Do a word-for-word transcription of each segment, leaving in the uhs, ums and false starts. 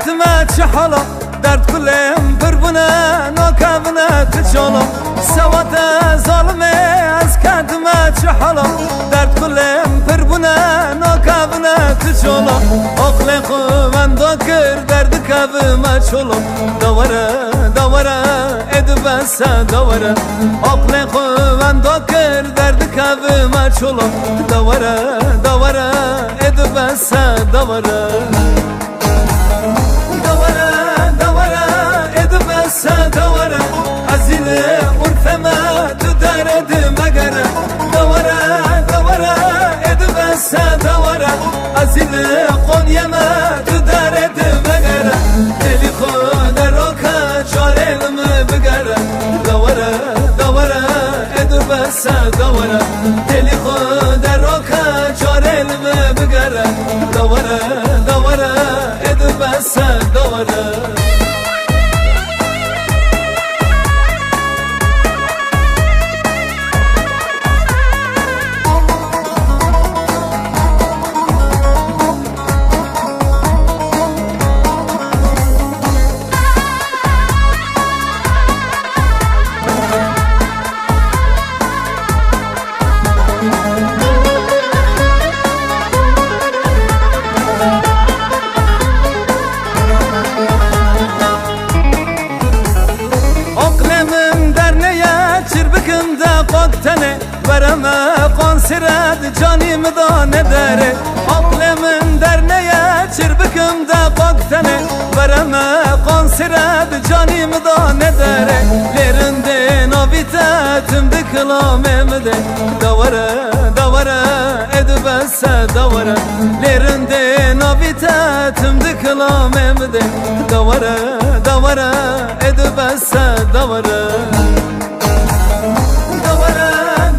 Dime çi hala, derd kulêm pir bûne, nakevine tu çolo. Sewate zalimê ez kedime çi hala, derd kulêm pir bûne, nakevine tu çolo. Aqlê xwe wenda kir, derdikevime çolo. Dawere, dawere, ê dibese dawere. Aqlê xwe wenda kir, derdikevime çolo. Dawere, dawere, ê dibese dawere. Dawere, dawere, ê dibese dawere. Ezîlê Urfê me tu dere di megere. Dawere, dawere, ê dibese dawere. Ezîlê Qonyê me tu dere di megere. Têlî xwe deroke çarê li me bigere. Dawere, dawere, ê dibese dawere. Têlî xwe deroke çarê li me bigere. Dawere, dawere, ê dibese dawere. Aqlê min derneye, çir bikim de qak tenê. Were me qansire di canî min de nedere. Aqlê min derneye, çir bikim de qak tenê. Were me qansire di canî min de nedere. Lê rindê navî te tim di kilamê min de. Dawere, dawere, ê dibese dawere. Lê rindê navî te tim di kilamê min de. Dawere, dawere, ê dibese dawere. Dawere,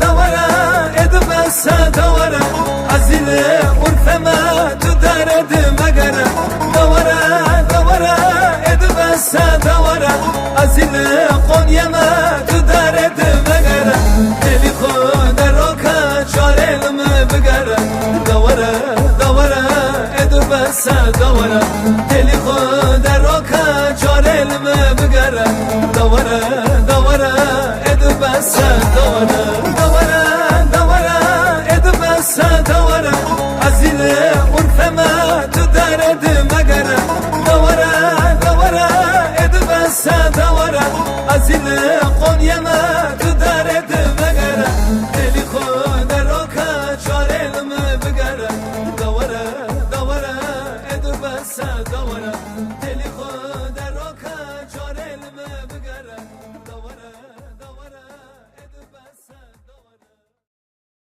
dawere, ê dibese dawere. Ezîlê Urfê me tu dere di megere. Dawere, dawere, ê dibese dawere. Ezîlê Qonyê me tu dere di megere. Têlî xwe deroke çarê li me bigere. Dawere, dawere, ê dibese dawere. Têlî xwe deroke çarê li me bigere. Dawere, dawere, ê dibese dawere. Dawere, dawere, ê dibese dawere. Ezîlê Urfê me tu dere di megere. Dawere, dawere, ê dibese dawere. Ezîlê Qonyê me tu dere di megere. Têlî xwe deroke çarê li me bigere. Dawere, dawere, ê dibese dawere. Têlî xwe